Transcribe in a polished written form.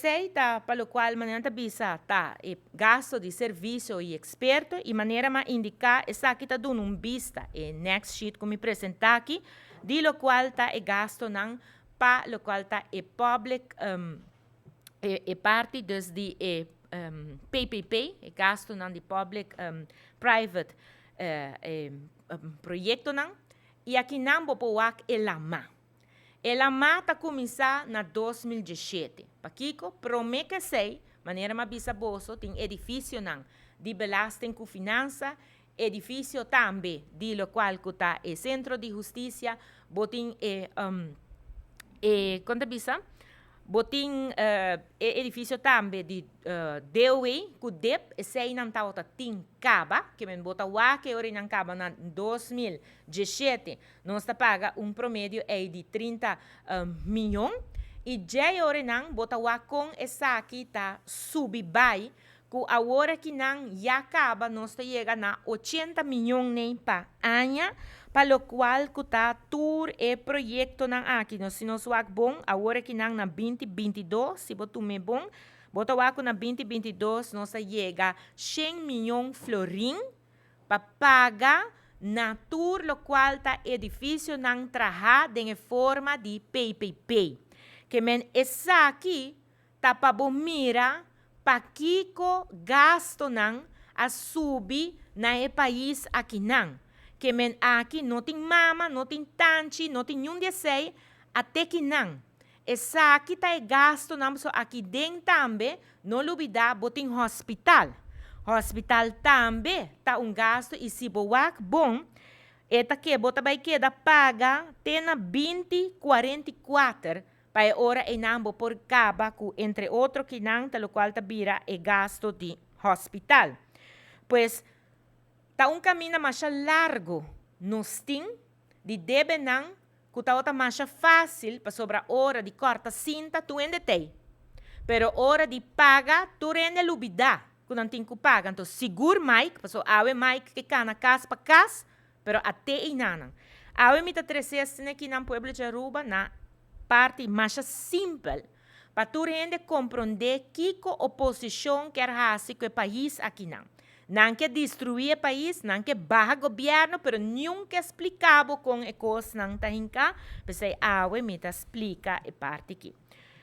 Esey ta pa locual manera ta bisa ta e gasto di servicio y experto y manera m'a indica esaki ta duna un bista e next sheet cu mi presenta aki di locual ta e gastonan pa locual ta e public e parti dus di e PPP e gastonan di public private proyectonan y akinan bo por wak e lama. E lama ta kuminsá na 2017. Pakiko? Promé ku esei, manera mi a bisa boso, tin edifisionan di belasting ku finansa, edifisio tambe di lokual ku ta e sentro di hustisia, bo tin e, e, kon ta bisa? Bo tin e edifisio tambe di DOW ku dip, eseinan tabata tin kaba, ke men bo ta wak e ora nan kaba na 2017. Nos ta paga un promedio ei di 30 miyon y djey ora nan bo ta wak con esaki ta subi bay cu awor aki nan ya caba nos ta yega na 80 miyon ney pa aña pa locual cu ta tur e proyectonan aki. Nos si nos wak bon awor aki nan na 2022 si bo tume bon bo ta wak cu na 2022 nos a yega 100 miyon florin pa paga na tur locual ta edificionan traha den e forma di PPP. Ke men esaki ta pa bo mira pakico gastonan a subi na e pais akinan. Ke men aki no tin mama, no tin tanchi, no tin niun di esey, a tekinan. Esaki ta e gastonan so aki den tambe, no lubida bo tin hospital. Hospital tambe ta un gasto y si bo wak bon, e ta ke bo ta bay keda paga te na 2044 pa e ora eynan bo por caba cu entre otro kinan ta locual ta bira e gasto di hospital. Pues ta un camina masha largo nos tin di debenan cu tabata masha facil pasobra ora di corta cinta tur hende tey. Pero ora di paga tur hende lubida cu nan tin cu paga. Anto sigur Mike, pasobra awe Mike ke cana cas pa cas, pero a te eynanan. Awe mi ta trece asina aki nan pueblo di Aruba na parti masha simpel pa tur hende compronde kico oposicion kier haci cu e pais akinan. Nan ke destrui e pais, nan ke baha gobierno, pero niun ke splica bo con e cosnan ta hinca, pesey awe mi ta splica e parti aki.